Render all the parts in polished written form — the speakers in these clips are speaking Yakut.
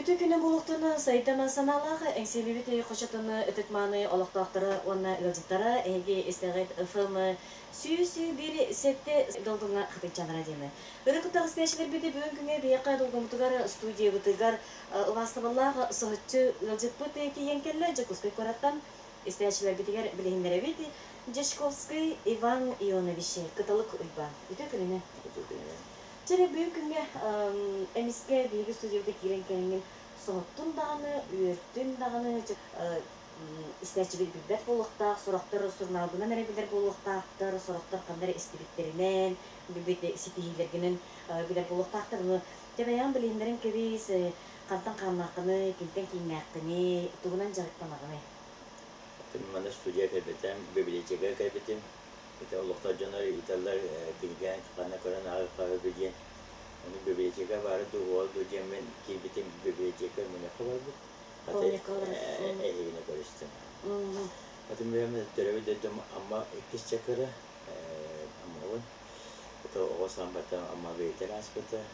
Үтүө күнү буолуохтун сайдама санаалаах Эҥсиэлибит хочотун ытык-мааны олохтоохторо уонна ыалдьыттара эһиги истэҕит ФМ 101,7 долгуҥҥа хатыҥчаанара диэни. Ыры куттах истээччилэрбит бүгүн күҥҥэ биһиэхэ долгуммутугар студиябытыгар убаастабыллаах соһуччу ыалдьыппыт тиийэн кэллэ Дьокуускай куораттан истээччилэрбитигэр билиһиннэрэбит Дьячковский Иван Ионович Кыталык Уйбаан. Үтүө күнүнэн. Үтүө күнүнэн. Чэ эрэ бүгүн күҥҥэ эмискэ биһиги студиябыта киирэн кэлэҥҥин соһуттун даҕаны, үөртүн даҕаны, истээччибит билбэт буолуохтаах, сорохтор сурунаалгынан эрэ билэр буолуохтаахтар, сорохтор ханна эрэ истибиттэринэн, билбит ситиһиилэргинэн билэр буолуохтаахтар. Ону дьэ бэйэҕин билиһиннэрэн кэбис, хантан хааннааххыный, кимтэн кииннээххиний, тугунан дьарыктанаҕыный? Маны студия кэлбитим, библиотека кэлбитим. Ити олохтоох дьоннор ыйыталлар кинигэни ханна көрөн ааҕыахха диэн. Ону библиотека баара дуу, уол дуу диэммин киирбитим библиотека мунньахха барбыт. Хата эһигини көрүстүм. Атын бэйэм төрөөбүт дойдум Амма иккис чакыра, Аммабын. Это оҕо саамбата Амма бэйэтэр ааспыта.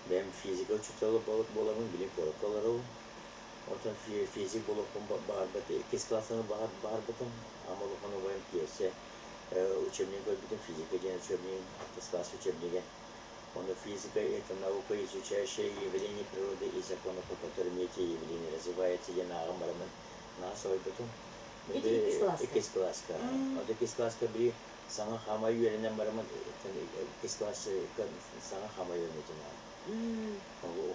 Бэйэм физика учуутала буоламмын, билин куоракка олоробун. Оттон физик буолуохпун баҕарбыт, иккис класстан баҕарбытым. Ама улахан убайым Киэсэ учебник көрбүтүм, физика диэн учебник, алтыс класс учебнига. Ону физика это наука, изучающая явления природы и законы, по которым эти явления развиваются диэн ааҕан бараммын наһаа соһуйбутум. Ити иккис класска? Иккис класска. Вот иккис класска били саҥа хаама үөрэнэн бараммын, иккис класс саҥа хаама үөрэммитим.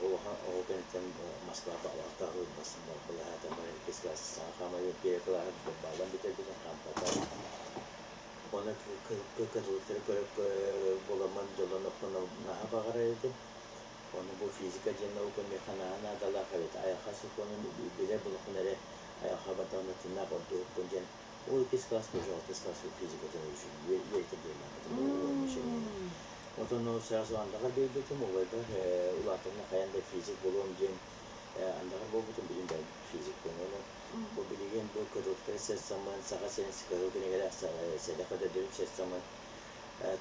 Улахан оҕо кэнниттэн Москваҕа алтаһыы былаһаатан баран иккис класс саҥа хаамай первый кылааһы бааллан бүтэрбитим хаампата. Ону кытылыктары көрө буоламмын дьоллонуохпун наһаа баҕарар этим. Ону бу физика диэн наука миэхэ наһаа наадалаах эбит. Айылҕа сокуонун билэр буоллахпына эрэ айылҕа батаҕына тыыннаах ордуохпун диэн ол иккис класска уже алтыс класска физикатын үөрэтэ диэн Отон сразу андаҕар биэрбитим, убайбар улаатанна хайаан да физик буолуом диэн андаҕар буолбутум, билин да физикпин. Ону бу билигин бу кытылыктары сессаммын, Саха сирин кыһыл кинигэлээх сэдэх өтөдүн сессаммын,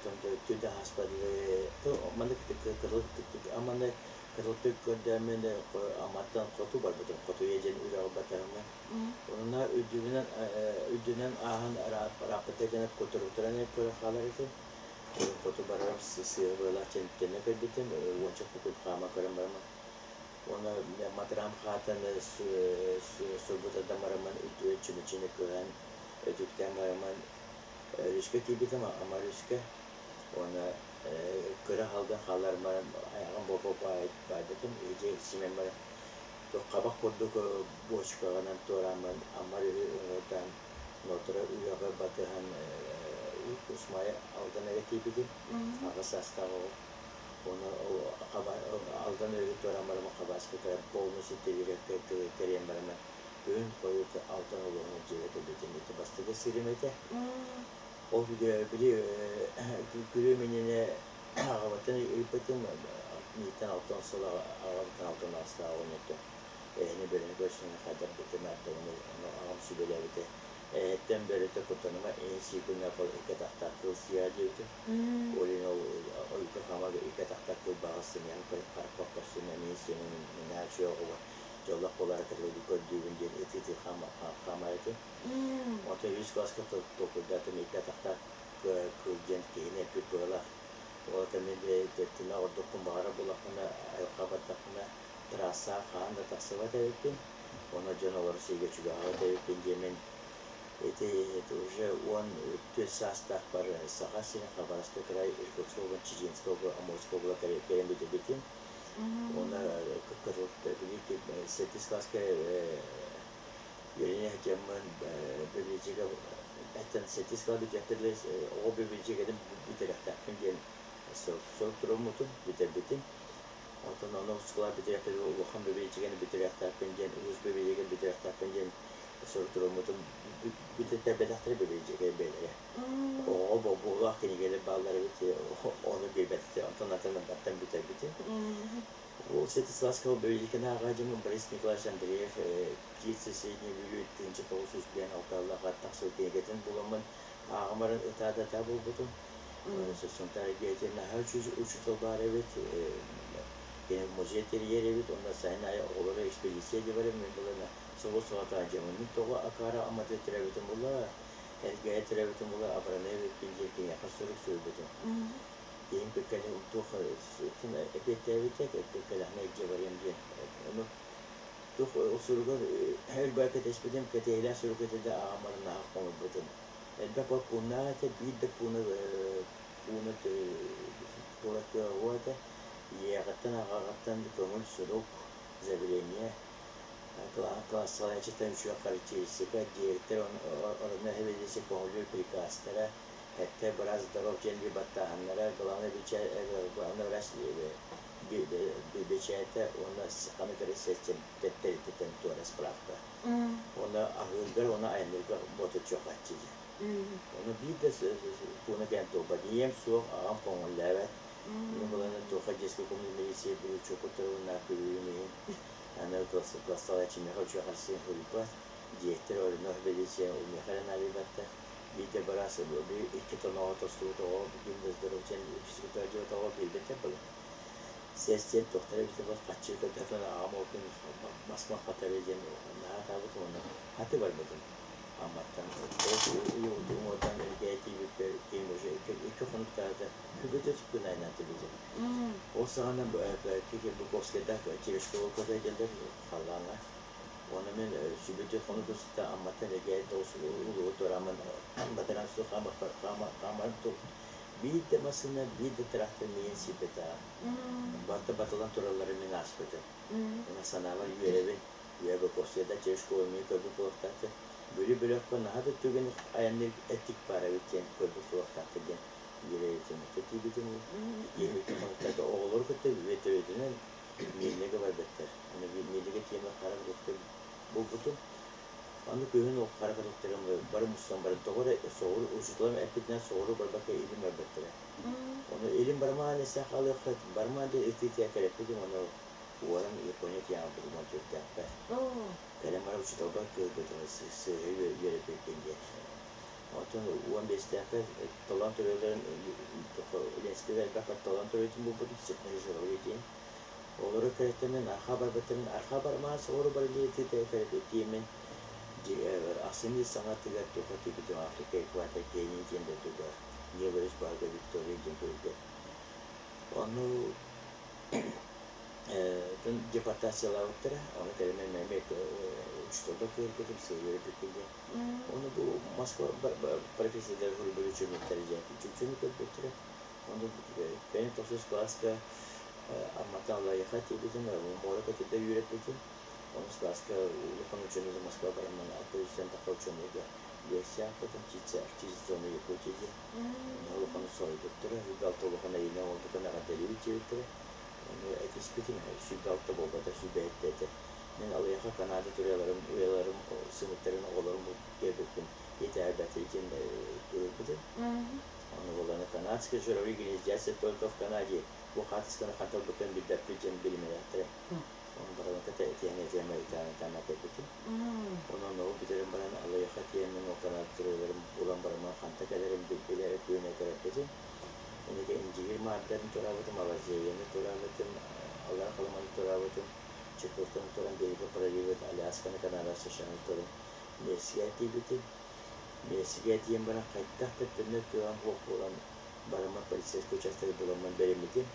түн ааспадлы, маннык кытыл аманы кытылтык көрдөөммүн Амматтан хоту барбытым, Хотуйа диэн үрэҕи батаһыммын. Онно үрдүнэн үрдүнэн ааһан арааппыта гына кутуруктаран көрө хаалар этим. Хоту барарым сыыһа быалаах тэнэ көрбүтүм, уонча кукут хаама көрөн бараммын. Уонна матыраам хаатан сурбута да бараммын үрдүгэр чүмэчини кыһан өтүктээн бараммын өрүскэ тиийбитим, Амма өрүскэ. Уонна кыра халгын хаалларан баран айаҕым боппо баайбытым, ити симэн баран хабах курдук буочукаҕынан туорааммын Амма өрүһү уҥуордаан Нотра үрэҕи батыһан Усмай Алдан эрэ тиийбитим, аҕыс саастаах оҕо. Уонна Алдан өрүһү туораан бараммын Хабаровскай кыра полностью тилигиргэ кэриэн бараммын күһүн хойут Алдан улууһун дьиэбэ кэлбитим. Ити бастакы сирим этэ. Ол били күрүөм иннинэ аҕабыттан ыйыппытым, мииттэн алтан сыл аҕабыттан алтан аҕыстаах оҕонньортон эһэни бөрөнү көрсөн хайдарбытын ардыгын ону аҕам сүбэлээбитэ. Эһэттэн бөрөтө куттаныма, эн сиикүнэ кыл икки атахтаах кыл сиэҕэ диэбитим. Ол иһин ол ойука хаамарга икки атахтаах кыл баҕас сымыйан харахпар көрсүн эмиэ сиэмэ минаа үчүгэй оҕобор дьоллоох буолаары кытылы көрдүүбүн диэн ытыы-ытыы хаамар этим. Онтон үһүс класска толкуйдаатым икки атахтаах кыл диэн киһини эппит быһыылаах. Ол мин тына ордукпун баҕарар буоллахпына, айылҕа бардахпына трассаҕа хаһан да тахсыбат эбиппин. Онно дьон олорор сиргэ чугаһаабат эбиппин диэмин ити уже 14 саастаахпар Саха сирин Хабаровскай край Иркутскай область Чеченскай область Амурскай область кэлэн бүтэрбитим. Уонна сэттис класска үөрэнэ сылдьаммын библиотека сэттис класс бүтүөхпэр оҕо библиотекатын бүтэриэхтээхпин диэн сорук туруоммутум, бүтэрбитим. Оттон ону оскуола бүтэрээхпин улахан библиотеканы бүтэрээхтээхпин диэн, улуус библиотекатын бүтэрээхтээхпин диэн сорук туруоммутум бүтэрбэтэхтэрэ библиотека бэйэлэрэ. Оҕоҕо бобуулаах кинигэлэр бааллар эбит, ону биэрбэтэхтэр, онтон атын баттан бүтэрбитим. Ол Святославского библиотеканы ааҕааччым Борис Николаевич Андреев «Птицы Средней Бүлүү» 1956 тахсыбыт кинигэтин буламмын ааҕан баран ытаа да ытаа буолбутум. Сунтаар наһаа учуутал баар эбит. Кини музей тэрийэр эбит, онно сайын аайы оҕолору экспедиция дьыбары мин булана собус-соҕотоон дьоммун тоҕо акаара аммата төрөөбүтүм була, Элгээйи төрөөбүтүм була абыраныа эбиппин диэн киниэхэ сурук суруйбутум. Киһим кэккэни туох эпиэттээбитэ, кэккэлэһинэ илдьэ барыам диэн. Ону туох ол суругар элбэх кэтэспитим, кэтэһиилээх сурук этэ да аҕам баран наһаа хомойбутум. Элбэх пууннаах этэ, биир да пууну пууну туора кыаҕа этэ. Ийэҕиттэн, аҕаҕыттан көҥүл сурук, заявление, кылаассалааччыттан үчүгэй характеристика, директор оройуон сэбиэдиссэйэ көҥүллүүр приказтара, хэттэ быраас здоров диэн баттааһыннара, главный главный врач бэчээтэ уонна ханнык эрэ тэрилтэттэн туора справка. Уонна аһыыргар уонна айанныырга ботуччу хааччы дьэ. Ону биир да пууна кэлэн туолбат. Ийэм суох, аҕам көҥүллээбэт. Мин булан туохха детский коммуна милиция бүрүүчү куттарыбын күлүүрүм иһин аны классалааччы миэхэ үчүгэй харчы суруйбат. Директор оройуоннаах милиция миэхэ эрэ наадыйбаттар. Биирдэ быраас икки тоноҕо тостубут оҕо ким да здоров диэн физкультура дьиэ оҕо биэрбэттэр была. Сиэстиэн туохтара эбитэ буолла хаччы көрдөтөн аҕам ол күн басмах хатары диэн наһаа атаабытым уонна хаты барбытым. Амматтан уҥуордан Элгээйи тиийбиппэр киһим уже икки хонуктаата күбүтэ күн айанан тибитим. Ол саҕана Быковскайдаах Терешкова көтөйдөллөр халлааҥҥа. Уонна мин сүбүтү хонук устата Амматтан Элгээйи тоҕус улууһу туорааммын батаран суох хаамарым биир да массыына, биир да трактор миигин сиэппэтэҕэ. Барыта батылан туралларын мин ааспытым. Уонна санаабар үөрэбин. Үө Быковскайда Терешкова эмиэ көрбүт буолуохтаахтар. Бүлүү бөлөххө наһаа да түгэн айанныыр эттик баар эбит диэн көрбүт буолуохтаахтар диэн үөрэ тиийбитим. Иэһиттэн хонуктарга оҕолору кытта вертолетунан Миирнэгэ барбыттар. Аны Миирнэгэ тиэмэ хара кытыктар булбутум. Аны күһүн ол хара кытыктарым бары мустан баран тоҕо эрэ соҕуруу учууталым эппитинэн соҕуруу барбакка илин барбыттара. Ону илин барымаан эсээх алыаххыт, барымаан диэн ытыы кэлэппитим, ону уоран Япония тиийэн аҕалбытым 14-тээхпэр. Кэлэн баран учууталбар кыыһырбытым, сыыһа үөрэппиппин диэн. Оттон 15-тээхпэр толоон төрүөлэрин Ленскэйгэ элбэх толоон төрүөтүн булбутум, Степной Журавли диэн. Олору кэрэттэммин архаа барбыттарын архаа бармаан соҕуруу барыллыы кэрэттиэммин ахсынньы саҥатыгар туха тиийбитим Африка экватор Кения диэн дойдуга Нил өрүс баһыгар Виктория диэн күөлгэ. Ону депортациялаабыттара, ону кэлэн эмиэ учууталга кыырбытым, сыыйа үөрэппиппин диэн. Ону бу Москва профессордар суруйбут учебниктары дьэ үчүгэй көрбүттэрэ. Ону кэлин тохсус кылааска Амматтан Аллайыаха тиийбитим, муора көтөрдө үөрэппитим. Онус кылааска улахан учебник Москва бараммын 600 тахса учебнига лекция аахпытым птица зоны Якутии диэн. Улахан соһуйбуттара, 26 улахан эйине оҥорбутун эҕэрдэлиибит диэбиттэрэ. Ону этиспитим, 26 буолбата, 27 этэ. Мин Аллайыаха Канада туруйаларым, уйаларым, сымыттарын оҕолорум биэрбиппин итэҕэйбэтэ диэн кыыһырбытым. Ону буоллаҕына канадские журавли гнездятся только в Канаде. Бу хаартысканы хантан ылбыттарын билбэппит диэн билиммэтэхтэрэ. Ону барыларын кытта этиһэн этиһэн ытаан ытаан кэлбитим. Онон ол бүтэрэн баран Аллайыаха тиийэммин ол Канада туруйаларын булан бараммын ханта кэлэрин билэрэ күөнэ кэлэппитим. Инники Индигир маардарын туораабытым, Алазеяны туораабытым, Аллара Халыманы туораабытым. Чукотканы туран биһиги проливы Алясканы, Канада, США-ны туран Миэссигэ тиийбитим. Миэссигэ тиийэн баран хайдах да төннөр кыаҕым суох буолан бараммын полицейскай участогы буламмын бэриммитим.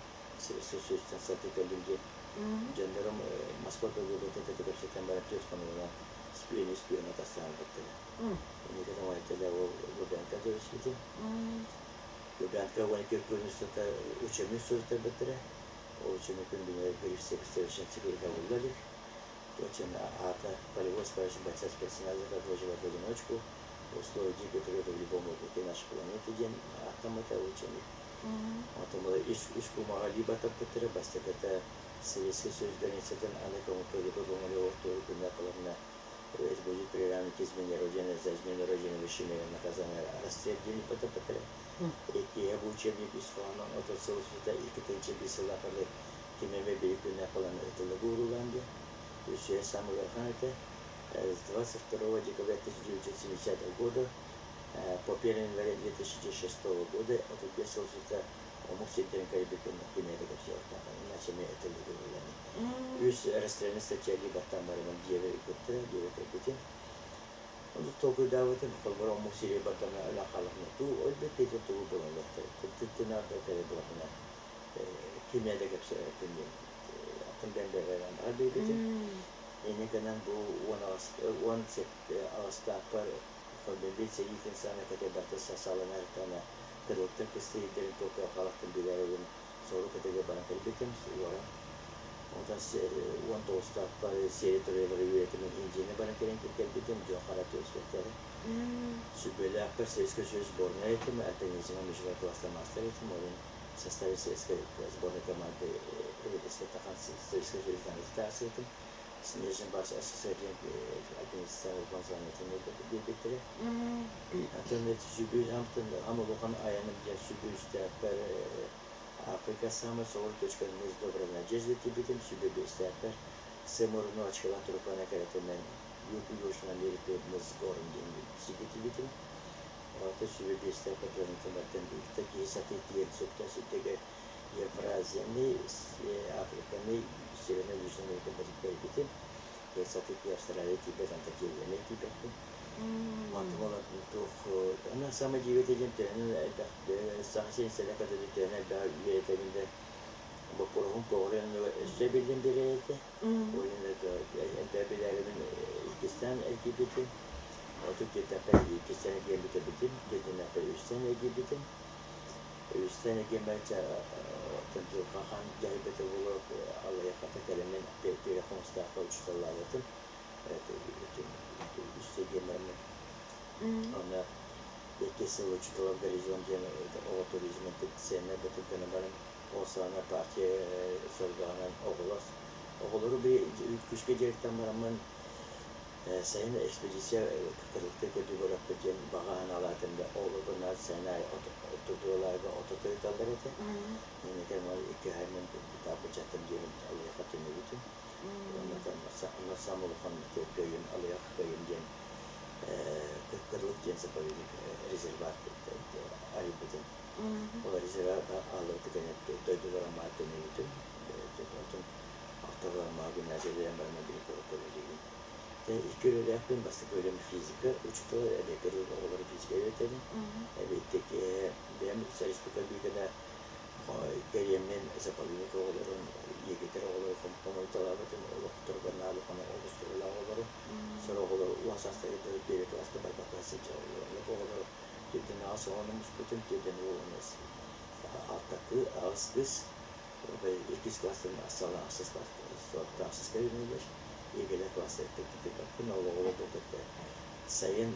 Сүүстэн сатыы кэллим диэн. Дьоннорум Москва КГБ-тын кытта кэпсэтэн баран түөрт хонугунан спион испион атастаан ылбыттара. Инникитин оҥойтоло ол Лубянка түбэспитим. Лубянка 12 күн устата учебник суруйтарбыттара. Ол учебникпин билэр секретарь илик. Точно аата полевой справочник бойца спецназа «Как выживать в одиночку» условия дикой природы в любом уголке нашей планеты диэн ааттаммыта учебник. Онтон была үс кумаҕа либо таппыттара, бастакыта Советский Союз границатын аны көҥүл көҥүлү ортуору күннэр кыларына будет приравнен к измене Родины за измену Родины высшей меры наказания расстрел диэн таппыттара. Иккиһэ бу учебник ис хоһоонун 30 сыл устата 2 тыһыынча 5 сыллаахы ким эмэ биир күннээх ылан ытыллыгы уурулаан диэн. Үсүһэ самый ыарахан этэ. С 22 декабря 1970 года по 1 января 2006 года 35 сыл устата Омук сирдэрин кэрийбиккин кимиэхэ да кэпсиэхтээххин, иначе эмиэ этиллигэ ылланый. Үс расстрелян статьялыы баттаан бараммын дьиэбэр ыыппыттара, дьиэбэр кэлбитим. Онно толкуйдаабытым, холобура омук сири бардана өлөн хааллахпына туу, өлбүт киһи тугу булаллыахтарай, тыыннаах да кэлэ булахпына кимиэхэ да кэпсээбэппин диэн атын бэйэм бэйэбэр андаҕар биэрбитим. Инньэ гынан бу 18 аҕыстаахпар Холбембит сэриитин саана кэтэ барыта сасаланар кырылыктар кыстыырдарын туохха халахтын билэрибин соҕуруу кытыга баран кэлбитим уоран. Онтон 19-таахпар сиэри туруйалары үөрэтимин Индияны баран кэлэн кэлбитим, дьон хара түөспэттэрэ. Сүбэлээхпэр Советскай Союз сборная этим, альпинизмҥа международный класста мастер этим, ол иһин в составе советской сборной команды Эверестка тахан Советскай Союз этим. Снежный барс СССР диэн альпинистар улахан званиетын биэрбиттэрэ. Атын сүбү ам улахан айаным диэн сүбү үстээхпэр Африка самая соҕуруу точка мыс Доброй Надежды тиийбитим, сүбэ биэстээхпэр Сэмурну очкалаах турукана кэрэтинэн Юг Южной Америки мыс горн диэн сиргэ тиийбитим. Ота сүбэ биэстээхпэр планета бартан иккитэ киһи сатыы тиийэн сөптөөх сирдэргэ Евразияны, Африканы, Севернай Южной Америка кэлбитим. Сатыы Австралия тиийбэт, онтон тиийэмэй тиийбэппин. Онтум ол туох аны самый дьиибэтэ диэн төһөнөн элбэх Саха сирин сэлэ көтөдө төһөнөн элбэх үөрэтэбин да боппуруоһум көҕүрэн өссө эбиллэн биэрэр этэ. Ол иһин элбэх билээрибин иккистээн эргийбитим. 34-тэппэр иккистээн эргийэн бүтэрбитим. Төрдүнэппэр үстээн эргийбитим. Үстээн эргийэммэр дьылҕа хаан дьаһайбыта буолуо аллайыаххата кэлэммин Пиэрэ Хомустаахха учууталлаабытым. Үстэ диэн бараммын. Онно икки сыл учуутал горизонт диэн оҕо туризмын сцена бытык гына баран ол саҕана партия сорудоҕунан оҕолор оҕолору күүскэ дьарыктан бараммын сайын экспедиция кытылыкта көрдүү барыахпыт диэн баҕа санаалаатым да оҕолорго наар сайын аайы оттотуолаарга отото ыыталлар этэ. Инникэ икки аймын бычаттым диэн алыйаха төннүбүтүм. Онно саам улахан көйүм алыйах көйүм диэн Кырлык диэн заповедник резерват арыйбытым. Ол резерват ааллыбыты кэнэ дойдубар Аммаҕа төннүбүтүм. Онтон Алтаҕа Аммаҕа гимназия үөрэн баран били куоракка үлэлиибин. Икки үлэлээхпин. Бастакы үлэм физика учуутала, эбиэккэ оҕолору физика үөрэтэбин. Эбиэттик бэйэм республика бүүкэнэ кэриэммин заповедник оҕолорун, егердэр оҕолору хомуйталаабытым, олохторугар наалыканы олус туруулаах оҕолору. Сорох оҕолор 10 саастарыгар первый класска барбакка сылдьар оҕолору төрдүн аҕыс оҕону муспутум, төрдүн уолунас алта аҕыс кыыс, иккис класстан саҕалаан ахсыс класс ахсыска үөрэнэллэр, егердэр класстар ол оҕолор кытта сайын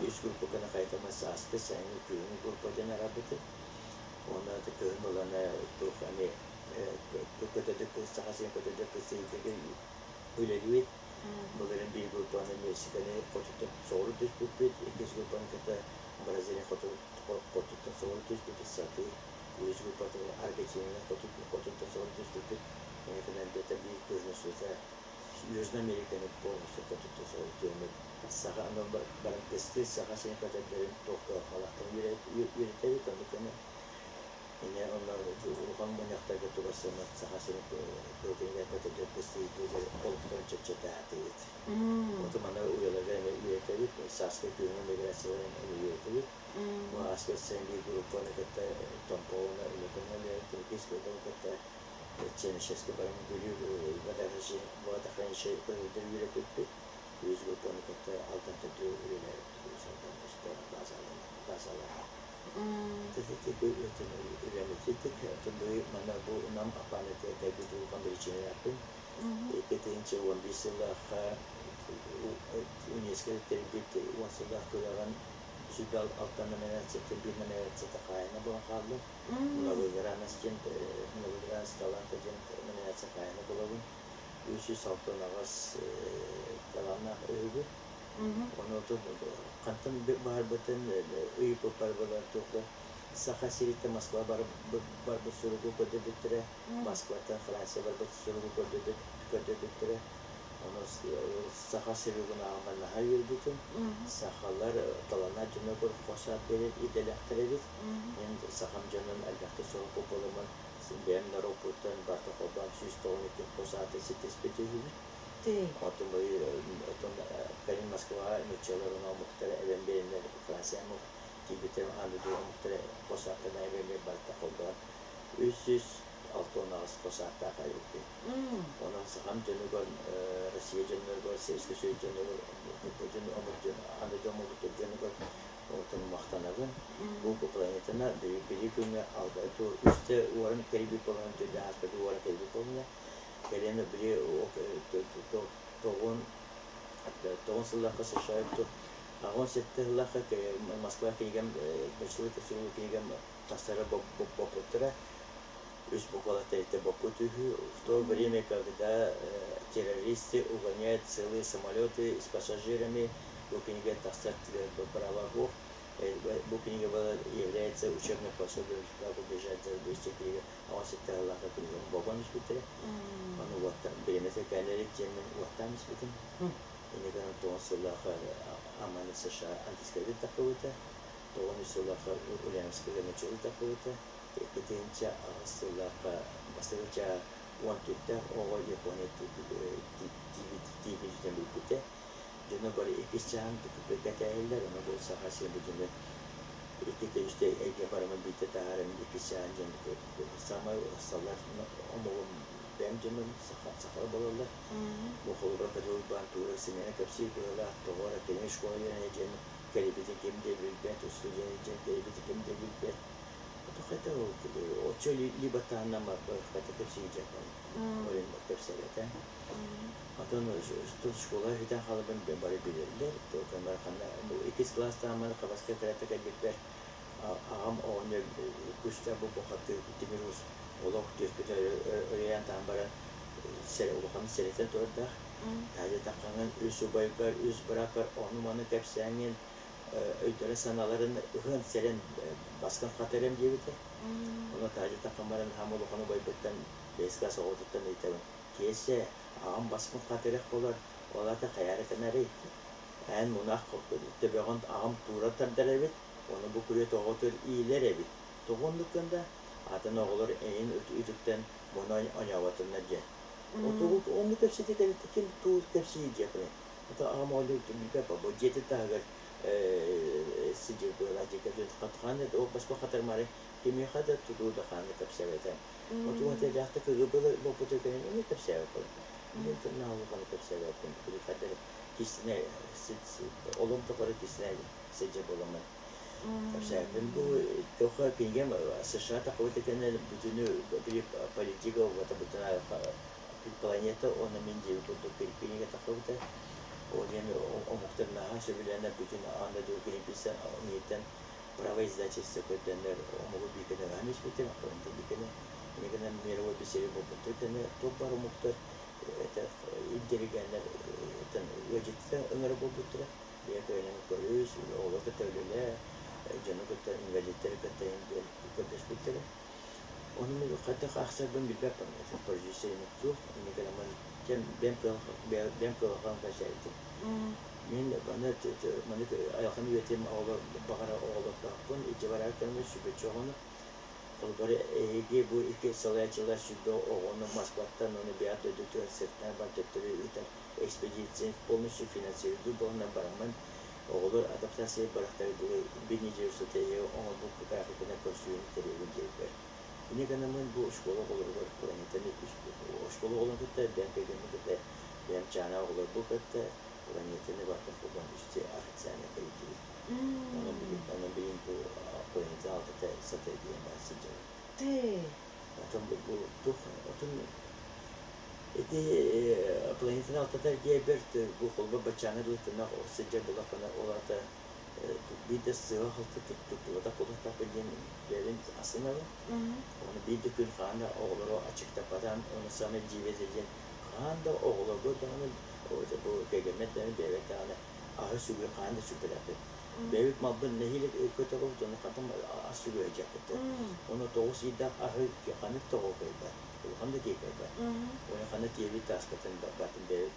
үс группа гына хайытаммын сааскы, сайыҥҥы, күһүҥҥү группа диэн араарбытым. Уонна кыһын ылана туох эмиэ көтөдө Саха сирин көтөдө кыстыйдыгы үлэлиибит. Былырыын биир группаны Мексиканы хотуттан соҕуруу түспүппүт, иккис группаны кытта Бразилия хотуттан соҕуруу түспүппүт, сатыы. Үһүс группаты Аргентинаны хотуттан соҕуруу түспүппүт. Инникинэн где-то биир кыһын устата Южной Американы полностью хотуттан соҕуруу түһэммит. Саха аны баран кыстыыр Саха сирин көтөрдөрүн туохха халахтан үөрэтэбит, оннук гына Ine онно улахан мунньахтарга тугасыммыт Саха сирин кылгыныгар көтөрдөр кыстыйдыылар олохторун чэпчэтаатыгыт. Оту маны уйаларга эмэ үөрэтэбит, сааскы күһүҥҥү миграцияларын эмэ үөрэтэбит. Бу ааспыт сайын биир группаны кытта Томпо уонна Өлөкөҥҥө үлэлээбит, иккис группаны кытта Чернышевскай баран Бүлүү водохранилище көтөрдөр үөрэппиппит. Үһүс группаны кытта Алдан төрдү үлэлээбит Алдан базалара. Үлэмититик манна бу нам аппаанаты кэлбит улахан биричиинэлээхпин. 2011 сыллаахха ЮНЕСКО тэрийбит 10 сыллаах күрэҕин 26 номинацияттан биир номинацията хаайына буолан хааллым. Многогранность диэн, многогранность таланта диэн номинация хаайына буолабын. 368 талааннаах өһүгү. Ону хантан баһарбытын ыйыппыппар буолан туохха Саха сириттэн Москва барбыт суругу көрдөрбүттэрэ, Москваттан Франция барбыт суругу көрдөрбүттэрэ. Ону саха сырыыбын ааҕан наһаа үөрбүтүм. Сахалар талана дьонугар хос аат биэрэр идэлээхтэр эбит. Мин сахам дьонун элбэхтик соһуппут буоламмын, бэйэм норуоппуттан барыта холбоон 192 хос ааты ситиспит үһүбүт. Оттон оттон кэлин Москваҕа нууччалар уонна омуктара эбэн биэрэннэр Франция омук тиийбитим аан дойду омуктара хос ааттарын эбэн биэр барыта холбоон 368 хос ааттаах эбиппин. Онон сахам дьонугар, Россия дьонугар, Советский Союз дьонугар, дьон омук дьон, аан дойду омук дьонугар отон махтанабын. Бу планетаны били күҥҥэ үстэ уоран кэлбит буолан, төрдө ааспыт уоран кэлбит буолла. Кэлин били тоҕун тоҕун сыллаахха США 87 сыллаахха Москва кинигэм ночевой капсулы кинигэм тахсара боппуттара. Үс буквалар тэрилтэ боппут үһү. В то время, когда террористы угоняют целые самолеты с пассажирами, бу кинигэ тахсар права суох. Бу кинигэ является учебным пособием, как убежать за рубеж книга 17 сыллаахха кинигэм бобон испиттэрэ. Ону уоттан бириэмэтэ кэлэрик диэммин уоттаан испитим. Инникин 9 сыллаахха Амманы США антискайдык таххыбыта. 9 сыллаахха Ульяновскайга ночевой таххыбыта. 2008 сыллаахха бастакы 14-тээх оҕо Япония тиийбитин билбитэ. Дьоно бары иккис чааһын кэтээһиллэр, ону бу Саха сирин бүтүннүү иккитэ үстэ эйгэ барымын биирдэ таһааран иккис чааһын дьон саамай ыксаллар омугум бэйэм дьонум сахалар буолаллар. Бу холобура Кадыл Уйбаан туура симиэнэ кэпсиир быһыылаах, тоҕо эрэ кини школа үөрэнэ дьиэн кэлбитин ким да билбэт, студент дьиэн кэлбитин ким да билбэт. Хотя оччо либо таһынан хата кэпсиир ол иһин кэпсээбэтэ. Атын школа бүтэн хаалбын бары билэллэр. Иккис кылаастааммын Хабаска кырата кэлбиппэр аҕам оҕонньор күстээх бу бухатыыр тимир уус олох түөспүт өрөйөн таһан баран улахан сэрэтэн турардаах. Таһырдьа таххаҥҥын үс убайгар, үс бырааккар ону-маны кэпсээҥҥин өйдөрө-санааларын ыһан сэрэн баскын хатарыам диэбитэ. Ону таһырдьа таххан баран хаам улахан убайбыттан бэс класс оҕотуттан ыйытабын. Киэсэ, аҕам баспын хатырыах буолар, ол аата хайаары гынарый? Эн мунах төбөҕүн аҕам туура тардар эбит, ону бу күрүө тоҕотур иилэр эбит. Тоҕо оннук гында? Атын оҕолор эйин үтүктэн муна оньооботуннар диэн. Оннук кэпсэтэ кэлбит ким туу кэпсии диэхпиний? Ото аҕам оҕонньор билбэт бу дьиэтин таһыгар сидьир быһыылаах дьиэ хааны ол босхо хатармаары кимиэхэ да тутуу да хааны кэпсээбэтэ. Отугун тэлээхтик кыгыбылы боппуту кэлин эмиэ кэпсээбэт Мин наалуханы кэпсээбэппин били хаддар кистинэ олом тухары кистинэ сылдьар буоламмын кэпсээбэппин. Бу тоха кинигэм США тахыбыт кэннэ бүтүнү били политика угата бүтүн планета уонна мин диэбит курдук кинигэ тахсыбыта. Ол диэн омуктар наһаа сөбүлээннэр бүтүн аан дойду киниписэ мииттэн право издательства көрдөннөр омугу биикэни ыһан испитим, планета биикэни. Инникинэн мировой беседе буолбуттар кэннэ туох баар омуктар это интеллигеннэр ыалдьыттар ыҥыра буолбуттара. Бэйэ көлөнөн көрүс, оҕолор кытта үлэлээ, дьону кытта инвалидтары кытта диэн көрдөспүттэрэ. Ону мин хайдах аахсарбын билбэппин, продюсер суох, инникинэн бэйэм кыалҕам кэпсээбитим. Мин маны маны айылҕам үйэтим оҕолор баҕара оҕолордоохпун, иччи барар кэммин сүбэччи оҕону. Холобур, эһиги бу икки салайааччылар сүбэ оҕону Москваттан уонна бэйэҕит дойдутугар сыртан бар төттөрү ыытар экспедиция полностью финансируйдуур буоланнар бараммын оҕолор адаптация барахтары дылы биир неделя устата эһиги оҥорбут графикынан көрсүһүүнү тэрийэбин диэбиппэр. Инньэ гынаммын бу школа оҕолоругар планетаны школа оҕолорун кытта бэйэм кэргэммин кытта бэйэм чаана оҕолорбун кытта планетаны барытын холбоон үстэ официально тэрийдибит. Онон билигин онон билигин бу планета алтата сатыы диэн баар сылдьабын. Отон бу туох отон ити планетаны алтата диэбэр бу холбо баччааҥҥа дылы тынах сылдьар буоллахпына ол аата биир да сыыһа-халты туттубатах буолуохтаахпын диэн бэйэбин астынабын. Ону биир да күн хаһан да оҕолору аччыктаппатаҕым, ону саамай дьиибэтэ диэн хаһан да оҕолорго даҕаны, бу кэргэммэр даҕаны, бэйэбэр даҕаны аһы сүгү хаһан да сүкпэтэхпит. Бэйэбит малбын нэһиилэ көтөҕөбүт, ону хантан ас сүгү сылдьыахпыт. Ону 9 ыйдаах аһы ханнык тоҕо кыайбат. Улахан ханна тиэкэйбэт. Оны ханна тиэбит аспытын батын бэйэбит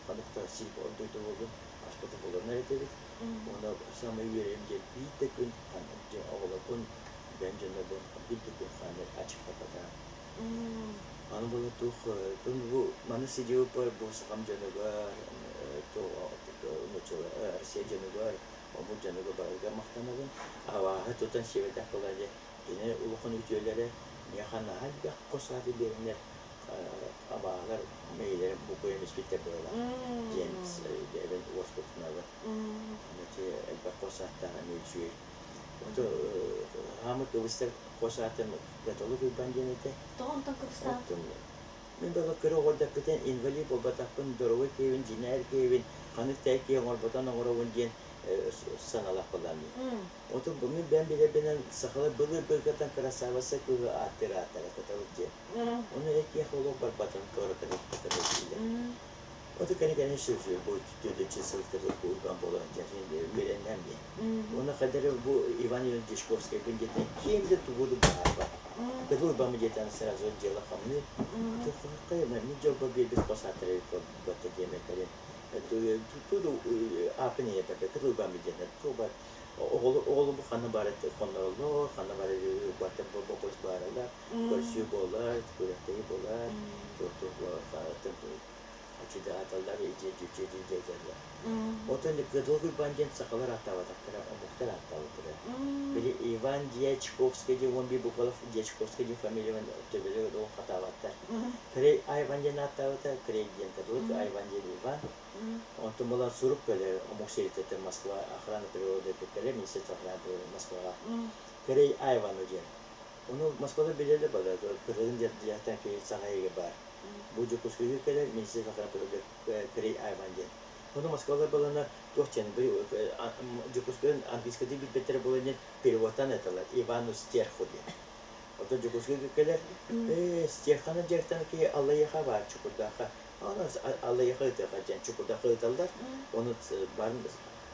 ханнык да сир дойду буоллун аспытын буланнар этибит. Оны самый үөрэрим диэн биир да күн оҕолорбун бэйэм дьоннорбун биир да күн ханна аччыктаппатаҕым. Аны була туох бу маны сидиоппар бу сахам дьонугар Россия дьонугар омук дьонугар барыга махтанабын. Абааһы тутан сиэбэтэх буолар дьэ кини улахан үтүөлэрэ миэхэ наһаа элбэх хос ааты биэрэннэр абааһылар мэйилэрин букуйан испиттэр быһыылаах диэн бэйэбин уоскутунабын. Аны ити элбэх хос ааттаах эмиэ үчүгэй. Ото хаамыт кыбыстар хос аатым Католик Уйбаан диэн этэ. Тоҕо онтон кыбыстаҕын? Оттон мин бала кыра оҕордоппутун инвалид буолбатахпын, доруобай киһибин, дьиҥнээх киһибин, ханнык да киһи оҥорботон оҥоробун диэн саналаах буоллаҕым. Отон бу мин бэйэм билэрбинэн сахалар былыр-былыргыттан кырасаабасса кыыһы ааттыыр ааттара кыталык диэн. Ону эр киһиэхэ олох барбатын кыра кыталык дииллэр. Оту кэнэ-кэнэ сүрсүр бу түөтүччү сыл кыталык урбан буолан дьэ үөрэннэм диэн. Уонна хайдары бу Иван Иванович Дьячковскайбын диэтэн ким да тугу да быһаарбат. Кытыл Урбаммы диэтэн сразу дьыала хамныы. Мин дьолбо биэрбит хос ааттара батта диэмэккэрин. Туду ааппын ийэпэкэ Кытыл Урбаммы диэтэн туба оҕолу ханна бары хоннороллор, ханна бары баттар боппуруос бааралар, көрсүү буолар, күрэхтэһии буолар, чудааталлар, дьэ Отон Кыдыл Уйбаан диэн сахалар ааттаабатахтара, омуктар ааттаабыттара. Били Иван Дьячковский диэн уон биир буквалов Дьячковский диэн фамилиябын төбөлөр ол хатаабаттар. Крей Айван диэн ааттаабыта, Крей диэн католик, Айван диэн Иван. Онтон буолан сурук кэлэр омук сириттэн Москва охрана природы кэлэр, Министерство охраны природы Москваҕа. Крей Айвану диэн. Ону Москвада билэллэр бала, кыргын дьиэттэн киһи саҥа иһигэ баар. Бу Дьокуускайга кэлэр Министерство охраны природы Крей Айван диэн. Ону Москвалар балана туох диэн Дьокуускайын английскайдыы билбэттэрэ буолан диэн переводтаан эталар Ивану Стерху диэн. Оттон Дьокуускайга кэлэр ээ Стерханы дьиэттэн киһи Аллайыаха баар Чукурдаахха Аны Аллайыаха ыытыаха диэн Чукурдаахха ыыталлар. Ону барын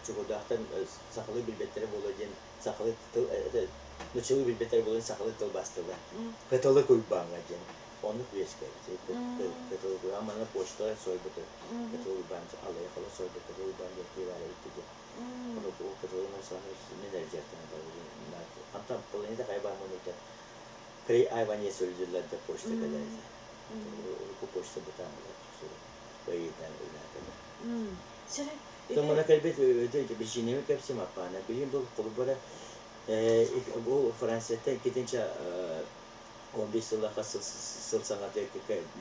Чукурдаахтан сахалыы билбэттэрэ буолуо диэн сахалыы тыл нуччалыы билбэттэрэ буолуо диэн сахалыы тылбаастыыллар. Кыталык Уйбааҥҥа диэн оннук үөскээбит. Кыталык Уйбаан манна почтаҕа суруйбут Кыталык Уйбаан Аллайыахалар суруйбут Кыталык Уйбаан диэн киһи баар эбит диэн. Ону Кыталыгынан саамай мин эрэ дьиэттэн Антон планета хайа баар муннукта При Айване сөйлүүллэр да почта кэлэр этэ. Урукку почта бытаан буолар Поеддан үлээтэ. Томмона кэлбит биричиинэми кэпсим аппаана. Билигин бу холобура бу Францияттан иккитинчи 15 сыллаахха сыл саҥата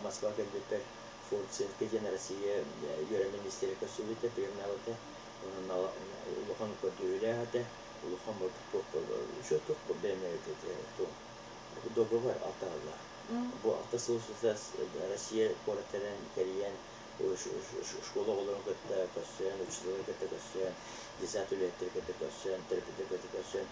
Москва кэлбиппэр Форд диэн Россия үөрэх министиэрэ көрсүбүтэ, приемнаабыта. Онон улахан көрдөһүүлээх этэ. Улахан туох бэлэмнээбит этэ договор алтааллаах. Бу алта сыл устата Россия куораттарын кэрийэн школа оҕолорун кытта көрсөн, учителлары кытта көрсөн, десант үлэһиттэри кытта көрсөн, төрөппүттэри кытта көрсөн,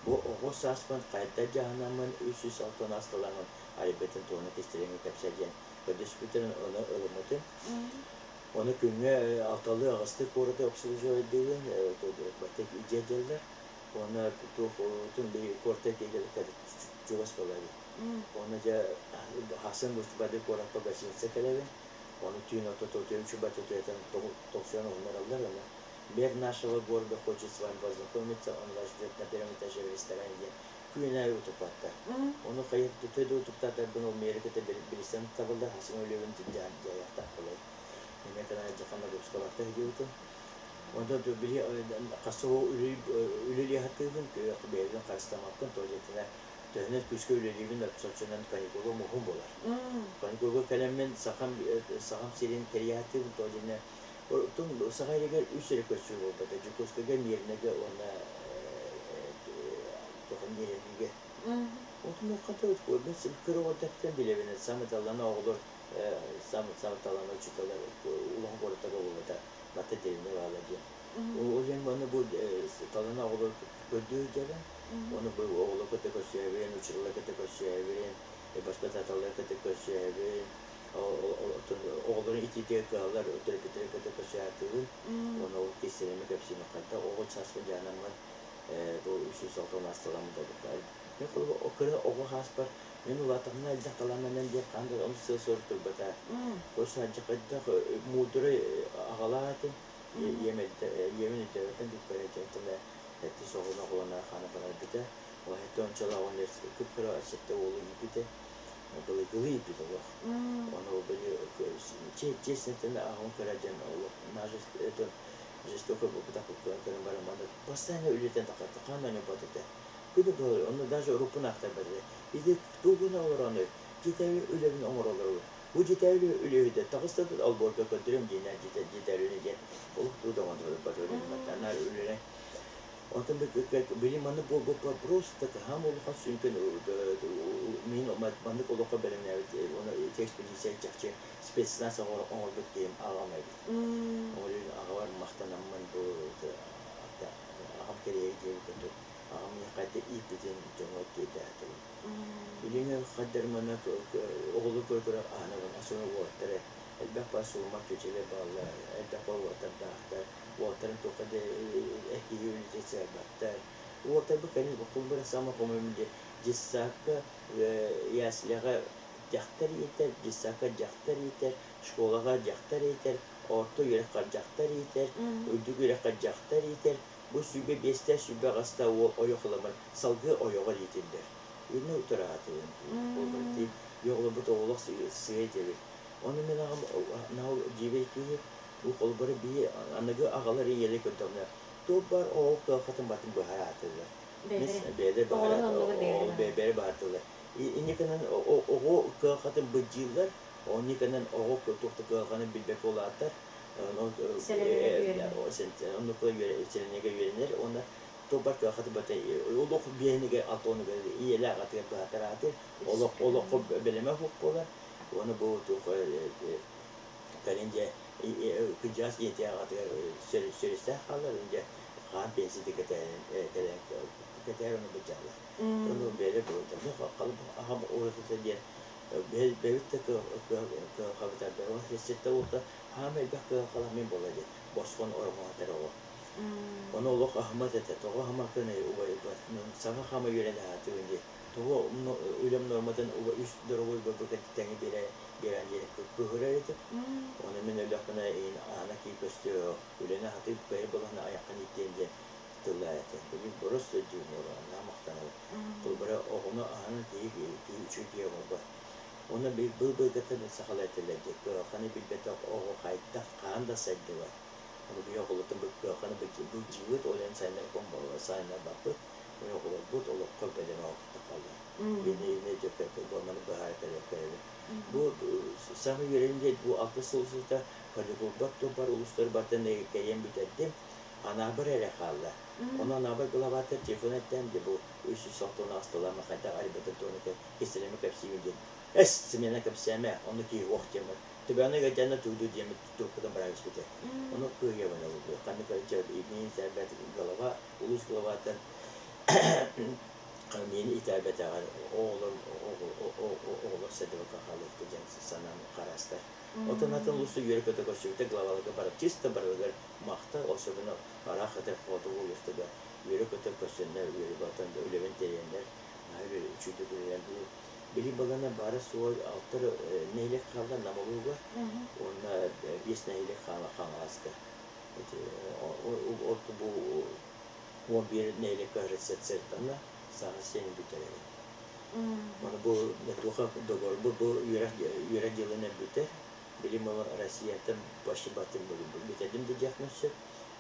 бу оҕо сааспын хайда дьаһанаммын 306 асталаммын арыйбытын туһунан кистэлэҥи кэпсээ диэн көрдөспүтүн ону ылыммытым. Ону күҥҥэ алталыы аҕыстыы куораты обслуживайдыыбын, дьиэ дьэллэр. Уонна туох куората чугас буолар эбит. Уонна дьэ хасын барды куоракка гостиница кэлэбин. Ону түүн ортото үчүбат утуйатан тохсуйан уһуннараллар. Аны мэр нашего города хочет с вами познакомиться, он вас ждет на первом этаже в ресторане диэн күн аайы утуппаттар. Ону хайа төдө утуктаатарбын ол мэри кытта билсэн табыллар хасын өлүөбүн дьаһайахтаах буолар. Эмиэ канаа дьаханна выпускалаахта сылдьыбытым. Онтон били хас үлэлии сатыыбын, бэйэбин харыстаммаппын, то диэтинэ төһөнөн күүскэ үлэлиибин, соччонон каникулум уһун буолар. Каникулга кэлэммин сахам сахам сирин кэрийэ сатыыбын, то диэнэ тум саха сиригэр үс эрэ көрсүү буолбата Дьокуускайга, Миирнэгэ уонна Миирнэгэ. Отун хата мен кыра оҕо билэбин самый талана оҕолор самый талана учителлар улахан куораттарга буолбата батта деревня баала диэн. Ол иһин манна бу талана оҕолор көрдүү сылдьабын. Оны бу оҕолор кытта көрсүһэбин, учителлар кытта көрсүһэбин, воспитателлар кытта көрсүһэбин, оҕолорун итиитигэр кыһаллар төрөппүттэри кытта көрсүһээтибин. Уонна ол кистэлэми кэпсиим хайда оҕо сааспын дьаһанаммын бу 306 асталаммыт. Мен кыра оҕо сааспар Мин улаатахпына элбэх талааннанан диэн хаан да ону сыал-сорук турбата. Просто алдьархайдаах муударай аҕалаах этим. Ийэм ийэбин өйдөөбөтүм бүккэрэ сэттэ соҕуна оҕолоно хаана барарбыта. Ол сэттэ уончалаах оҕонньор кып-кыра сэттэ уолу ииппитэ. Былыргылыы ииппит олох. Ону били честно аҕам кыра дьон олох это жестоко буолбатах көрөн баран манна постоянно үлэтин хаан оонньоппот этэ. Күнү быһа онно даже уруккун ахтарбат этэ. Ити тугуна олорону дьиэтээҕи үлэбин оҥороллор. Бу дьиэтээҕи үлэһитэ таҕыста да олбуорга көрдөрүөм диэнэ дьиэтээҕи диэн олох туу да оҥорбот үлэлэр үлэлэр. Онтон били маннык буолбуппар просто хаһан улахан сүҥкэн мин маннык олоххо бэлэмнээбит уонна ити экспедиция чахчы спецназ оҥорбут киһим аҕам эбит. Ол иһин аҕабар махтанаммын бу аҕам кэриэһи диэбит курдук аҕам хайда ииппитин дьоҥҥо тиэрдээтибин. Билиҥҥи хаддар манна оҕолор көрө-көрө аһынабын особенно уолаттары элбэх баар сурума чүөчэлэр бааллар элбэх баар уолаттардаахтар уолаттарын туохха да киһи үлэтэ сыайбаттар уолаттарбыт кэлин холбура саамай хомойум диэн детсадка ясляҕа дьахтар иитэр детсадка дьахтар иитэр школаҕа дьахтар иитэр орто үөрэххэ дьахтар иитэр үрдүк үөрэххэ дьахтар иитэр бу 25-тэ 28-та уол ойох ыламар салгыы ойоҕор иитиллэр Үннэ утараатыгын буолбут оҕолорбут оҕолох сыа диэбит ону мин аҕам наһаа дьиибэй киһи бу холборо биһи аныгы аҕалар ийэлэр көрдөҕүнэ туох баар оҕо кыахатын батын быһараатылар бэйэлэр бэйэлэр баһаратылар инникинэн оҕо кыахатын быдьыыллар онникинэн оҕо туох да кыаханы билбэккэ улаатар оннук сэлэнигэ үөрэнэр уонна Тобар кыахаты бата олох биэнигэ алтонуга ийэлээх атыгар быһатарааты олох олоххо бэлэмэ суох буолар уонна бу туох кэлин дьэ кыдьаас ийэтэ аҕатыгар сөрүстээх хаалар дьэ хаан пенсияты кэтээн кэтээн ону быдьаалар ону бэйэлэр халып аҕам уратыта диэн бэйэбит да кыахабытар сетте уолта хаам элбэх кыахалах мин буола диэн босхон ороҥоотор оҕо Ону олох аһыммат этэ. Тоҕо аһыммаккыный убай саҥа хаама үөрэнэ сатыыбын дии. Тоҕо үлэм нуорматын үс доруобуй буолбукка тэҥи биэрэ биэрэн диэн кыыһырар этим. Ону мин өллөхпүнэ иһин аана кии көстүө, үлэни сатыы кыайар буоллаххына айаххын ииттиэм диэн тыллаа этэ. Билигин просто өйдүүбүн наһаа махтанабын. Тылбара оҕону аһынан киһи киһи үчүгэй киһи оҥорбот. Уонна быыл-быылгаттан сахалар этэллэр дии, кыһалҕаны билбэтэх оҕо хайдах хаһан да сайдыбат. Биһи оҕолортон кыаханы былдьыыбыт, ол иһин сайыннарбаппыт, оҕолорбут олоххо бэлэм оҕотохоллор. Ини дьөккө маны быһаара кэлэбит. Бу саҥа үөрэн диэн бу алта сыл устата каникулбар туоппар улуустар бартан кэйэн бүтэрдим. Анаабыр эрэ хаалла. Ону анаабыр главатар телефон эттээн дьэ бу 368 тылама хайдах арбитр туонука кистэлэми кэпсиибин диэн. Эс, смена кэпсээмэ, ону киһи уох диэмэр. Төбөөнө гайдана тууду диэмит трубкатын быраҕа түспүтэ. Ону кыайыабын ылбыт. Ханнык миин итээбэт голова, улуус главаттан миин итээбэтэҕэр оҕолор оҕолор сэдибэккэ хаалыахта диэн санаам хараастар. Отон атын улууста үөрэ-көтө көрсүбүтэ главаларга барып чисто барылыгар махтал, особенно араах этэр хотугу улуустарга үөрэ-көтө көрсөннөр, үөрэ-көтөн үлэбин тэрийэннэр, наһаа үчүгэй үлэлээн Били балана баара суол алтар нэһилиэк хаалла Нам улууһугар уонна биэс нэһилиэк хаалла Хаҥаласка. От бу 11 нэһилиэккэ рецептана саха сиэн бүтэрэр. Оны бу туоха договор бу үөрэх үөрэх дьылын бүтэр. Били Россияттан почти баттым бүтэрдим да диэхпин сөп.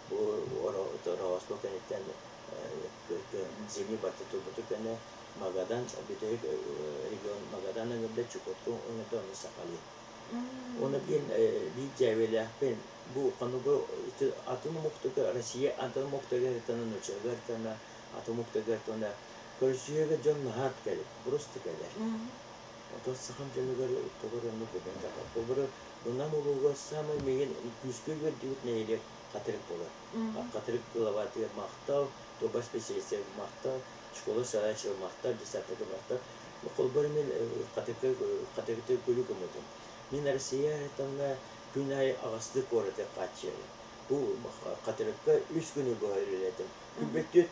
Бу Ороосто кэнниттэн зимний барта турбуту кэннэ Магадан бүтэһик регион Магадан ыҥырда, Чукотка ыҥырда, ону Сахалин. Уонна биир биир дьээбэлээхпин бу ханныгы атын омуктарга Россия атын омуктарга нуччалар атын омуктарга көрсүһүүгэ дьон наһаа кэлэр, просто кэлэр. Оттон сахам дьонугар тоҕо эрэ оннук буолбатах. Холобура, Нам улууһугар саамай миигин күүскэ үөрдүбүт нэһилиэк Хатырык буолар. Хатырык главатыгар махтал, тобо специалистыгар махтал, школа салайааччыга махтал, десантка махтал. Холобура мин Хатырыкка Хатырыкта күлү көмөтүм. Мин Россия таҥна күн аайы аҕыстыы куораты хааччыйарым. Бу Хатырыкка үс күнү быһа үлэлээтим. Күлбэттүөт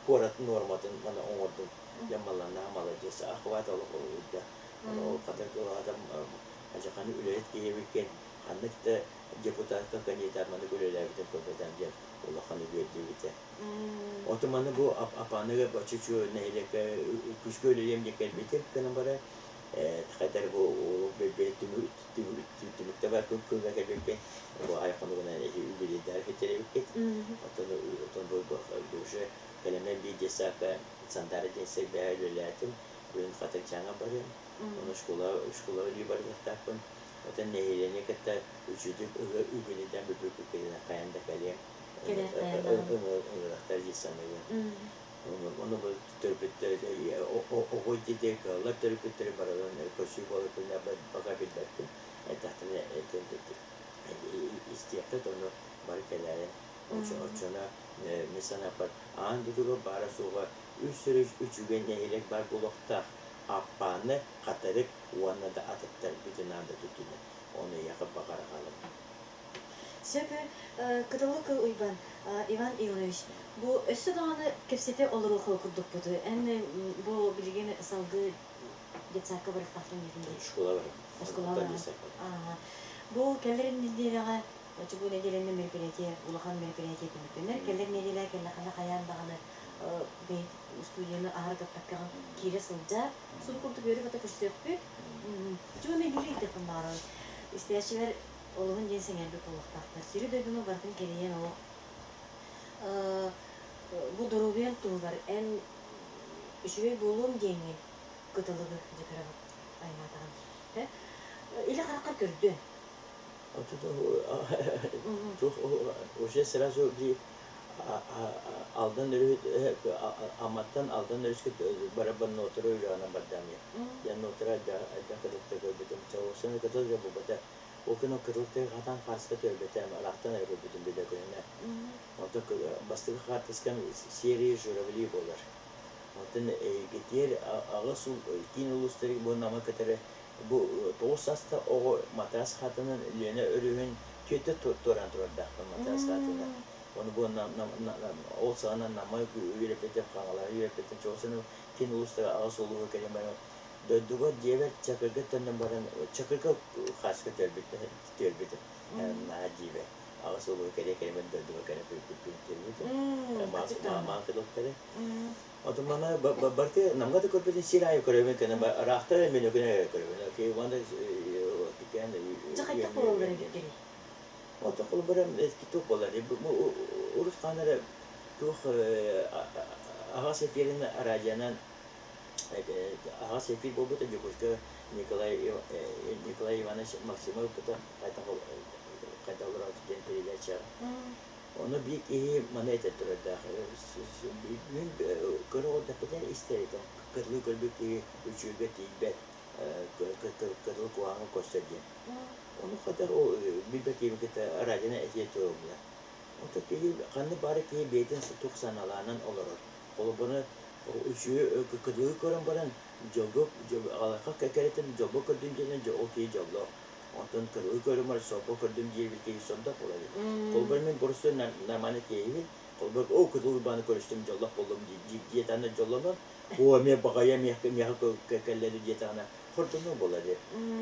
куорат нуорматын маны оҥордум. Дьэ малланнаах маладьыас, охват олох үрдэ. Ол хата кылаатам ажаханы үлэһит киһи эбиккин, ханнык да депутатка кандидат маннык үлэлээбитин көрбөтөм диэн улахан үөрдүбүтэ. Оту маны бу апаныга бачучу нэһилиэккэ күскэ үлэлиэм диэн кэлбитим гынан бара хайдар бу түмүктэ бар күҥҥэ кэлбиппин бу айхонугунан үбүлүйдэр хиттеребиккит отон отон бу уже кэлэмэн биир детсадка Сандара диэн сирбэһэ үлэлээтим бүгүн Хатырчааҥҥа барыам ону школа школа үлүү барыахтаахпын отон нэһилиэнньэ кытта үчүгүйдүк үгүнүдэн бүпүкүккүнэн хайан да кэлиэм ыҥырахтар дии саныыбын. Ону бу төрөппүттэр оҕо дьиэтигэр кыаллар төрөппүттэри барыларын көрсүү буолар күнэ баҕа билбэппин. Эттэхтэринэ истиэххит, ону бары кэлээрин. Оччоно мин санааппар аан дойдуга баара-суоҕа үс сөрүс үчүгэй нэһилиэк баар буолуохтаах. Аппааны, Хатырык уонна да атыттар бүтүн аан дойду үрдүнэн. Ону эйиэхэ баҕара хаалабын. Сөп Кытылык Уйбан, Иван Ионович, бу өссө даҕаны кэпсэтэ олоруох курдукпут. Эн бу билигин салгыы детсадка барыахтаахтын диэтин дии. Школа барым. Оскуола барым. Бу кэлэр нэдиэлэҕэ, бу нэдиэлэннэ мероприятие, улахан мероприятие түмүктэнэр. Кэлэр нэдиэлэ кэллэххинэ хайаан даҕаны бэйт студияны аһара таппаккаҕын киирэ сылдьар. Субу курдук үөрэ-көтө көрсүөхпүт. Дьон эбири ыйдыхпын баҕарабын. Истээччилэр олуһун диэн сэҥээрбит буолуохтаахтар. Сири-дойдуну барытын кэрийэн олох бу доруобуйаҥ туһугар эн үчүгэй буолуом диэҥҥин кытылыгы дьэ көрөҕүт аймаатаҕын. Илэ хараххар көрдүн. Уже сразу Алдан өрүһү Амматтан Алдан өрүскэ барабан нотара үрэҕинэн бардаам я нотара элбэх кытылта көрбүтүм чалосаны кытыл дьэ буолбата ол күн кытылты хатан хааска төрбөтөм ыраахтан эрэ көрбүтүм билэ күнүнэ онтон бастакы хаартыскам серия журавли буолар онтон эйгитиэр аҕыс киин улуустары бу Намы кытары бу тоҕус саста оҕо матаас хатынан Лена өрүһүн түөтэ туораан турардаахпын матаас хатынан ону бу ол саҕана Намы үөрэппитим Хаҥалаһы үөрэппитим чоҕусаны киин улуустара аҕыс улууһу кэлин баран дойдуга дьиэбэр Чакырга төннөн баран Чакырга хааска түөрбүтүм наһаа дьиибэ аҕыс улууһу кэлиэ кэлимэн дойдуга кэлэн түөрбүтүм маан кыдылтары Отон мана барты намга да көрбүтүн сир аайы көрөбүн кэнэ ыраахтар мөнөкүнэ көрөбүн окей уонна тиккээн Дьэ хайдах буолаллар эбиттэрий? Ото холобура туох буолар урут хаан эрэ туох аҕас эфирин радионан аҕас эфир буолбута Дьокуускай Николай Николай Иванович Максимов кытта хайдах олороот диэн передача Ону биир киһи маны этэ турардаах. Мин көрө олордохпутун истэр этим. Кытылы көрбүт киһи үчүгэйгэ тиийбэт, кытыл куһаҕаҥҥа көрсөр диэн. Ону хата ол билбэт киһибин кытта радионан этиэ турабылар. Онтон киһи ханнык баара киһи бэйэтин туох санаалаанан олорор. Холобура, үчүгэй кытылы көрөн баран дьолго аҕалахха кэрэтин дьолго көрдүм диэн ол киһи дьоллоох. Онтон кыргыы көрүмэр сорго көрдүм диэбит киһи сордох буолар. Холбор мин боростуой нормально киһибин. Холбор оо кытыл Уйбааны көрүстүм дьоллох буоллум диэтэҕинэ дьоллонон, оо эмиэ баҕайа миэхэ миэхэ кэллэри диэтэҕинэ хордоно буолар.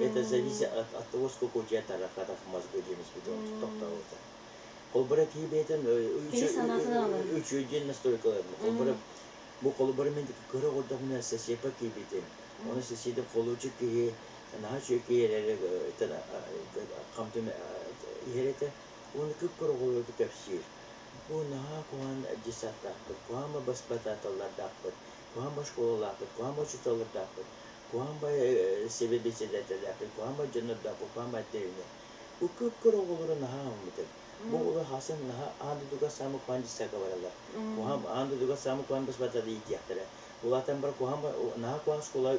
Это зависит от того, сколько у тебя тараканов в мозгу диэмиспит тохтообута. Холбора киһи бэйэтин үчүгэй диэн настройкалар. Холбора бу холбора мин кыра оҕордохпуна сосепа киирбитим. Оны соседим холуочук киһи наһаа үчүгэй эрээри хамтын иһэр этэ уонна кып-кыра оҕолору кэпсиир. Бу наһаа куһаҕан десанттаахпыт, куһаҕан баспатааталлардаахпыт, куһаҕан школалаахпыт, куһаҕан учууталлардаахпыт, куһаҕан сэбиэдиссэйдэрдээхпит, куһаҕан дьоннордоохпут, куһаҕан дэриэбинэ. Бу кып-кыра оҕолору наһаа аһыммытым. Бу оҕолор хасын наһаа аан дойдуга саамай куһаҕан десантка бараллар. Куһаҕан аан дойдуга саамай куһаҕан баспатаата иитиэхтэрэ. Улаатан баран куһаҕан наһаа куһаҕан школа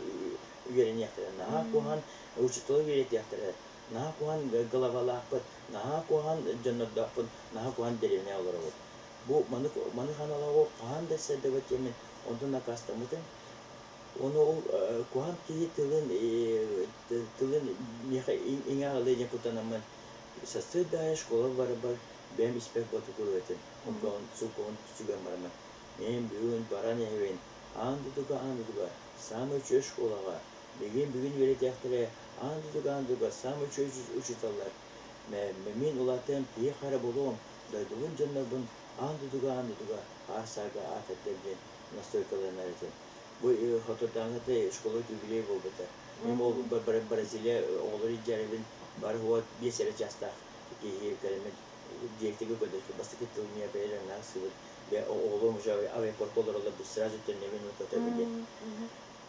үөрэниэхтэрэ, наһаа куһаҕан учууталы үөрэтиэхтэрэ, наһаа куһаҕан главалаахпыт, наһаа куһаҕан дьоннордоохпут, наһаа куһаҕан дэриэбинэ олоробут. Бу маны маны ханалаҕы хаһан да сэрдэбэт диэммин онтон накаастаммытым. Ону ол куһаҕан киһи тылын тылын миэхэ иҥэ аҕалыа диэн куттанаммын сарсыарда аайы школа барарбар бэйэм испэт буолтукур этим. Онтон сууккабын сүгэн бараммын. Мин бүгүн баран иһэбин. Аан дойдуга, аан дойдуга саамай үчүгэй школаҕа билигин бүгүн үөрэтиэхтэрэ аан дойдуга, аан дойдуга саамай үчүгэй учууталлар. Мин улаатыам киһи хара буолуом, дойдубун дьоннорбун аан дойдуга, аан дойдуга аар-саарга аатырдыам диэн настойкаланар этим. Бу хотурдааҥҥыта школа юбилей буолбута. Мин ол Бразилия оҕолору илдьэрибин бары уот 5 эрэ чаастаах киһи кэлэммин диэктигэ көрдөспүт бастакы тыл миэхэ бэйэлэрин сыбыт оҕолорум уже авиапортка олороллор сразу төннөбүн көтөбүн диэн.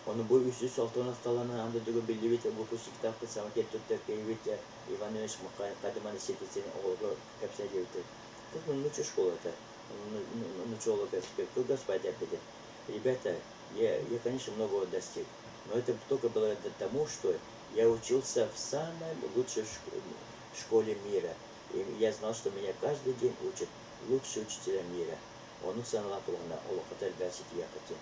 Ону бу 360 асталанан аан дойдуга биллибит выпускниктаахпыт саҥа киэн туттар киһибит Иван Иванович Кадыманы сиэтицин оҕолорго кэпсээ диэбиттэр. Тут нучча школата, нучча оҕолор кылгас эппитим. Ребята, я, конечно, многого достиг, но это только благодаря тому, что я учился в самой лучшей школе мира. И я знал, что меня каждый день учат лучшие учителя мира. Ону саналаах булана олоххо элбэх ситиһиэххитин.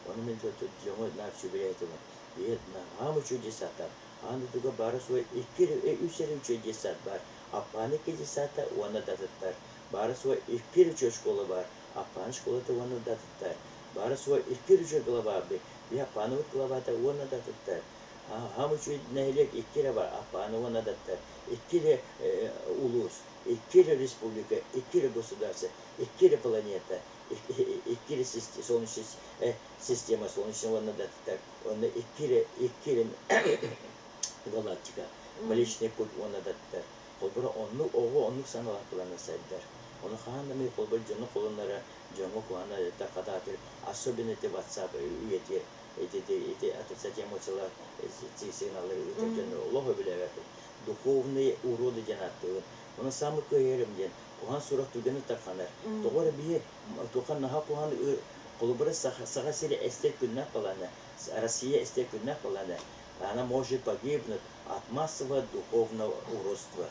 Ону мин дьоҥо на сүбэлээтим. Наһаа үчүгэй детсадтар. Аан дойдуга баара суох икки үс эрэ үчүгэй детсад баар. Аппааны икки детсадта уонна датыттар. Баара суох икки эрэ үчүгэй школа баар. Аппааны школата уонна датыттар. Баара суох икки эрэ үчүгэй глава би Аппааныбыт главата уонна датыттар. Хаам үчүгэй нэһилиэк икки эрэ бар. Аппааны уонна даттар. Икки эрэ улуус, икки эрэ республика, икки эрэ государство, икки эрэ планета, икки эрэ солнечная система солнечная уонна датыттар. Онно икки эрэ галактика, Млечный путь уонна даттар. Холбура оннук оҕо оннук саналаах сайдар. Ону хаһан да холбор дьону холуннара дьоҥҥо куһаҕан хатаатыр, особенно ити WhatsApp үйэтигэр ити отрицательные эмоциялар сигналлары ыытар дьон олох өбүлээбэппит. Духовные уроды диэн ааттыыбын. Оны самый кыайарым диэн куһаҕан сурах түгэни тарханар. Тоҕо эрэ биһи тухан наһаа куһаҕан холобура Саха сирэ эстэр күннээх балаана, Россия эстэр күннээх балаана, она может погибнуть от массового духовного уродства.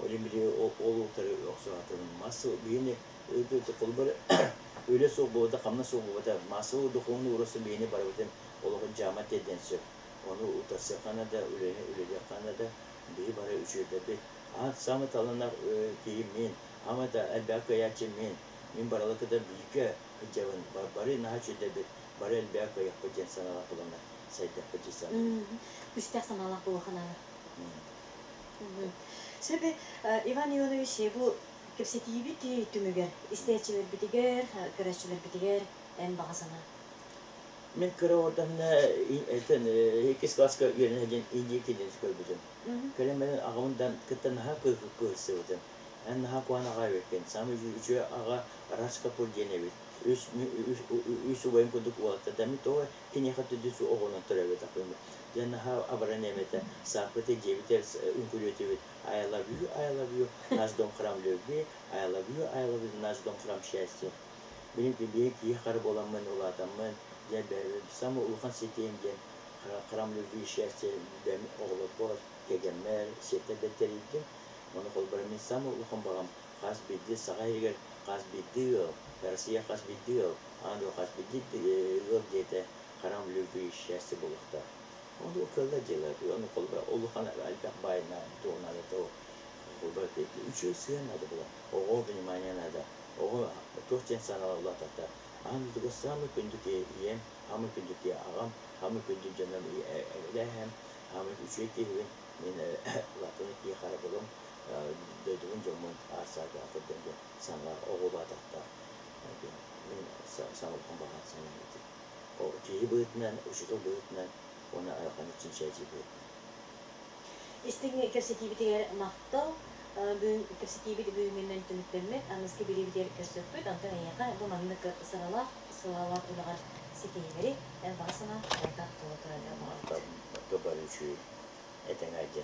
Ол били ол утары охсуһатын массовый биһини холобура үлэ суох буолбата, хамнас суох буолбата, массовый духовный уродство биһини барыбытын олоҕун дьаама тиэрдэн сөп. Ону утарсыахха да, үлэни үлэлиэххэ да, биһи бары үчүгэйдэрбит. Аат самый таланнаах киһи мин, ама да элбэх кыайааччы мин, мин барылыкыда бииргэ сылдьабын, бары наһаа үчүгэйдэрбит, бары элбэх кыайыахпыт диэн санаалаах буоланнар сайдыахпыт дии саныыбын. Күстээх санаалаах буолуохха наада. Сөп, Иван Ионович, бу кэпсэтиибит түмүгэр истээччилэрбитигэр, көрөөччүлэрбитигэр эн баҕа санаа. Мин кыра ордонна иккис класска үөрэнэ диэн Индия киинин көрбүтүм. Кэлэн баран аҕабын кытта наһаа кыыһырсыбытым. Эн наһаа куһаҕан аҕа эбиккин. Саамай үчүгэй аҕа Раш Капур диэн эбит. Үс убайым курдук уолаттар. Мин тоҕо киниэхэ төрдүс оҕонон төрөөбөтөхпүн. Дьэ наһаа абаран эмэтэ. Сааппыты дьиэбитигэр үҥкүүлүөтүбүт. I love you, I love you, наш дом храм любви. I love you, I love you, наш дом храм счастья. Билим биһи киһи хара буоламмын улаатаммын, дьэ самый улахан ситиһиим диэн храм любви счастья бэм оҕолорбор, кэргэммэр, сиэттэрбэр тэрийдим. Ону холобура мин самый улахан баҕам хас биирдии Саха сиригэр хас биирдии ыал, Россия хас биирдии ыал, аан дойду хас биирдии ыал диэтэ храм любви счастья буолуохтаах. Ону кыаллар дьыала. Ону холобура улахан элбэх баайына туох наада то холобура үчүгэй сыһыан наада буолар. Оҕо внимание наада. Оҕо туох диэн сыаналаах улаатахта. Аан дойдуга саамай күндү киһи ийэм, саамай күндү киһи аҕам, саамай күндү дьонум эбэлээһэм, саамай үчүгэй киһибин мин улаатан киһи харабылым, дойдубун дьоммун аар-саарга аатырдым диэн санаалаах оҕо улаатахтаах. Мин саҥа улахан баҕа санаам ити. Киһи быһыытынан, учуутал быһыытынан уонна айылҕаны чинчийээччи быһыытынан. Истиҥ кэпсэтиибитигэр махтал. Бүгүн кэпсэтиибит бүгүҥҥүнэн түмүктэммит. Аныгыскы бириибитигэр көрсүөхпүт. Онтон эйиэхэ бу маннык сыралаах, сылаалаах үлэҕэр ситиһиилэри, эн баҕа санаа барыта туола турарыгар баҕарабыт. Махтал, бары үчүгэй, этэҥҥэ дьэ.